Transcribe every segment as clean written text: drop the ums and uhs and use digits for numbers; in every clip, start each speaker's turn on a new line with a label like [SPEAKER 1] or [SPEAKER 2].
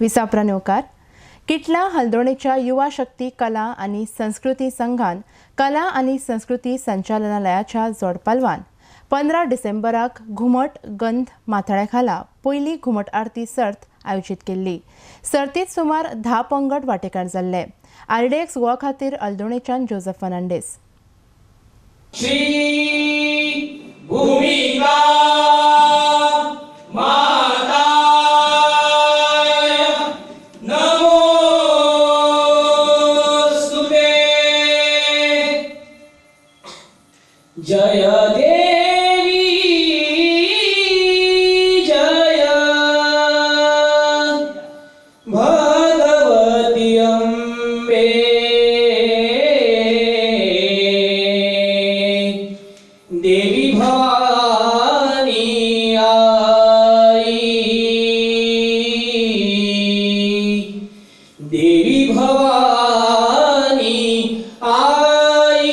[SPEAKER 1] विसापरा नेवकार किटला हल्दोणेच्या युवा शक्ती कला आनी संस्कृती संघान कला आनी संस्कृती संचालनालयाच्या जोडपालवान 15 डिसेंबराक घुमट गंध माथाळ्या खाला पयली घुमट आरती सर्त आयोजीत केल्ली. सर्तीत सुमार 10 पंगड वांटेकार जाल्ले. आरडीएक्स गोवा खातीर हल्दोणेच्यान जोजफ फर्नांडीस.
[SPEAKER 2] श्री भूमिका जय देवी जय भगवती अम्बे देवी भवानी आई देवी भवानी आई.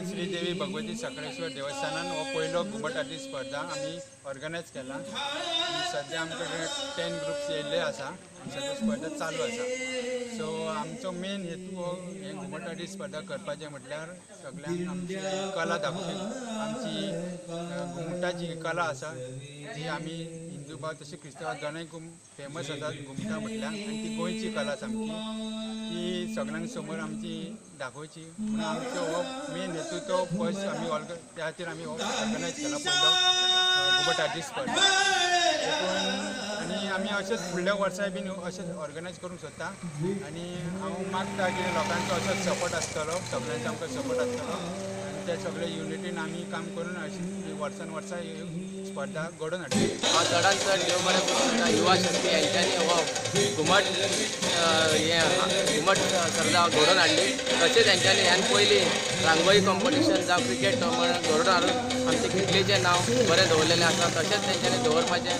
[SPEAKER 3] श्रीदेवी भगवती सकळेश्वर देवस्थानान हो पयलो घुमट आरती स्पर्धा आमी ऑर्गनायज केला. सद्या आमकां 10 ग्रुप्स येयल्ले आसा आनी सद्या स्पर्धा चालू आसा. सो आमचो मेन हेतू हो हे घुमट आरती स्पर्धा करपाचें म्हटल्यार सगळ्यांक आमची कला दाखोवपी, आमची घुमटाची कला आसा जी आमी हिंदू भाव तशी क्रिस्तांव दोनाय फेमस आसा घुमटा म्हटल्यार, आनी ती गोंयची कला सामकी ती सगळ्यांक समोर आमची दाखोवची म्हणून आमचो हो मेन हेतू तो फर्स्ट आमी त्या खातीर आमी हो ऑर्गनायज केला पयलो घुमट आरती स्पर्धा. आनी आमी अशेंच फुडल्या वर्साय बीन अशेंच ऑर्गनायज करूंक सोदता आनी हांव मागता की लोकांचो असोच सपोर्ट आसतलो, सगळ्यांचो आमकां सपोर्ट आसतलो आनी ते सगळे युनिटीन आमी काम करून अशी वर्सान वर्सा स्पर्धा घडोवन हाडटली.
[SPEAKER 4] हांव चडान चड देव बरें करूं युवा शक्ती हेंच्यांनी हो घुमट हें घुमट स्पर्धा घडोवन हाडली. तशेंच हेंच्यांनी ह्यान पयलीं रांगोळी कॉम्पिटिशन जावं क्रिकेट टुर्नामेंट घडोवन हाडून आमचें किटलेचें नांव बरें दवरलेलें आसा. तशेंच तेंच्यांनी दवरपाचें